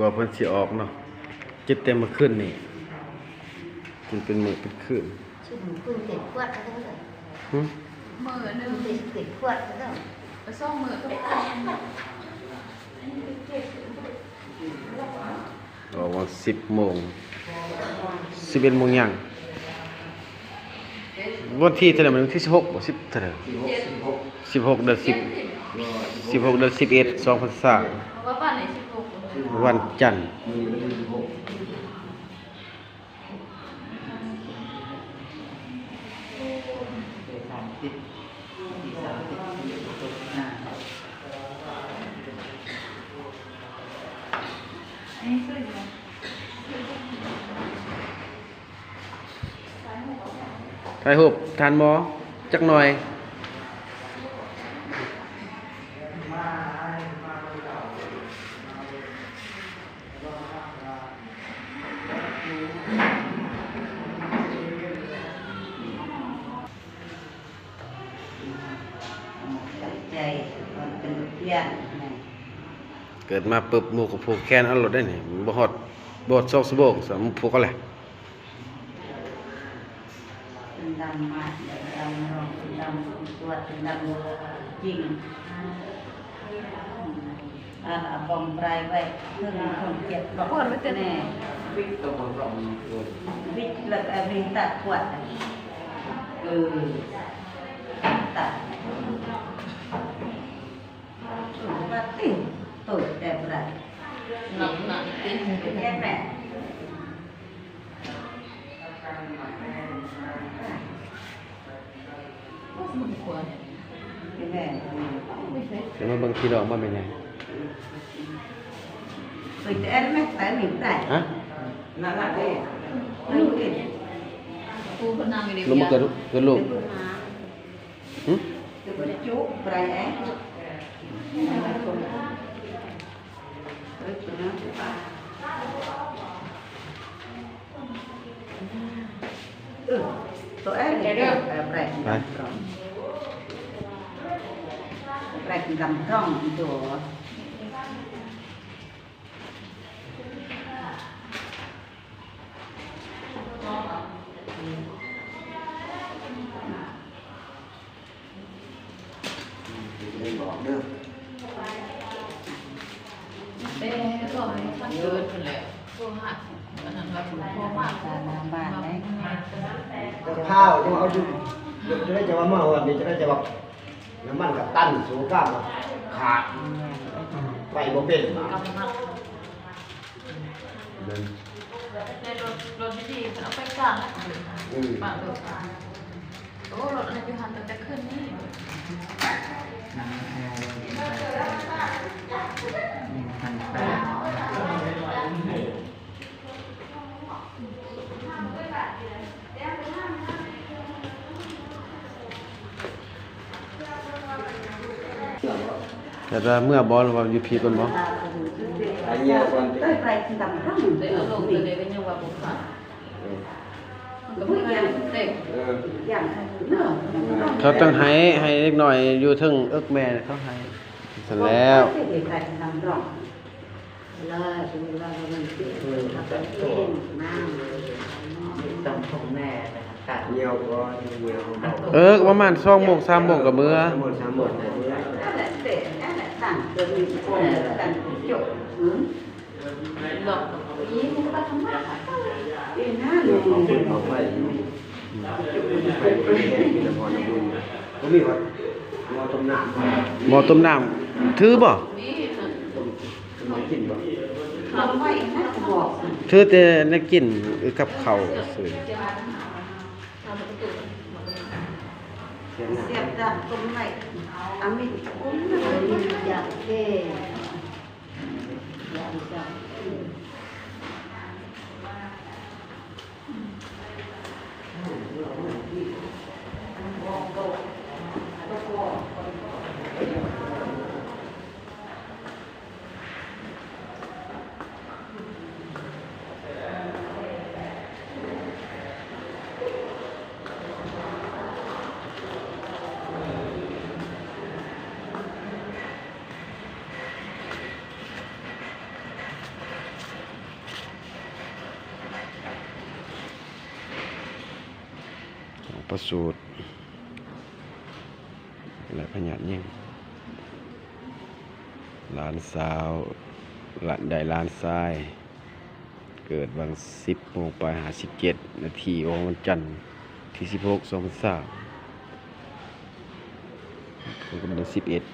ກວ່າເພິ່ນຊິອອກເນາະ ກິນແຕ່ມື້ຄືນນີ້ ກິນເປັນມື້ເປັນຄືນ. ຊຸມມື້ຄືນເຕັມຂວດແລ້ວເດີ ຫຶ? ມື້ໜຶ່ງເຕັມຂວດແລ້ວເດີ ໄປສອງມື້ກໍໄດ້. ອອກວັນສິບໂມງ ສິບເອັດໂມງຫຍັງ ວັນທີເທົ່າໃດ? ວັນທີສິບຫົກບໍ່? ສິບເທົ່າໃດ? ສິບຫົກ ເດືອນສິບ ສິບຫົກ ເດືອນສິບເອັດ ສອງພັນຊາວ ວັນຈັນ. ຖ່າຍຮູບທ່ານໝໍຈັກໜ່ອຍ. ເກີດມາປຶບ ໝູ່ກໍຜູກແຂນເອົາໂລດເດ້ນີ້ ບໍ່ຮອດ ບໍ່ຮອດສອງຊົ່ວໂມງ ສາມ ຜູກເອົາແຫຼະ. ດຳມາກ ດຳລອງ ດຳກວດ ດຳຈິງ ອາ ອາກອງປາຍໄວ້ ເພິ່ນຄົນເຈັບບອກແນ່ ວິດແລ້ວກໍເອົາໄປຕັດຂວດ ເອີ ຕັດ ເອີ ວ່າຕິ ໂຕແຕ່ບໍ່ໄດ້ ໜັກໜັກຕິ ເປັນແມ່. ແມ່ນ ແຕ່ວ່າເບິ່ງພີ່ນ້ອງວ່າແມ່ນຫຍັງ ເອີ ແຕ່ແອດແມັກແຕ່ນີ້ໄດ້ ຮະ ນັ້ນລະເດ້ ເອີ ເອີ ຜູ້ເພິ່ນນັ່ງຢູ່ນີ້ ລົງມາເກີດ ເກີດລູກ ຫຶ? ຈະພາວ ຈະເອົາຢູ່ ຈະໄດ້ ຈະວ່າມາຮອດນີ້ ຈະໄດ້ ຈະວ່າ ນ້ຳມັນກໍຕັນ ສູບກາມຂາດ ໄປບໍ່ເປັນ. ແມ່ນ ລົດ ລົດດີໆ ເພິ່ນເອົາໄປກາງແລ້ວ ອືມ ປະລົດ ໂອ້ ລົດອັນນີ້ຢູ່ຫັ້ນຕັ້ງແຕ່ຄືນນີ້ ໜຶ່ງພັນແປດ. ແຕ່ວ່າເມື່ອບໍ່ ຫຼືວ່າຢູ່ພີ້ກ່ອນບໍ່? ເຂົາຕ້ອງໃຫ້ ໃຫ້ເດັກນ້ອຍຢູ່ເທິງເອິກແມ່ ເຂົາໃຫ້ຊັ້ນແລ້ວ. ເອີ ກໍປະມານສອງໂມງ ສາມໂມງກໍເມືອ. ໝໍ້ຕົ້ມນ້ຳ ຖືບໍ່? ຖືແຕ່ແນວກິນກັບເຂົ້າຊື່. ສຽບດາບຕົ້ມໄວ້ ອາມິດ ປະສູດ ແລະ ພະຍາດຍິງ. ຫຼານສາວ ລະ ໄດ້ຫຼານຊາຍ ເກີດວັນສິບໂມງປາຍຫ້າສິບເຈັດນາທີ ຂອງວັນຈັນທີສິບຫົກ ສອງພັນຊາວ ຂອງເດືອນສິບເອັດ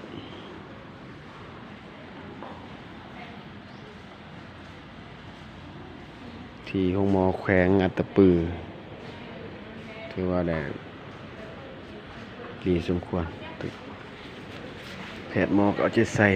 ທີ່ໂຮງໝໍແຂວງອັດຕະປື ຖືວ່າໄດ້ດີສົມຄວນ. ແພດໝໍກໍເອົາໃຈໃສ່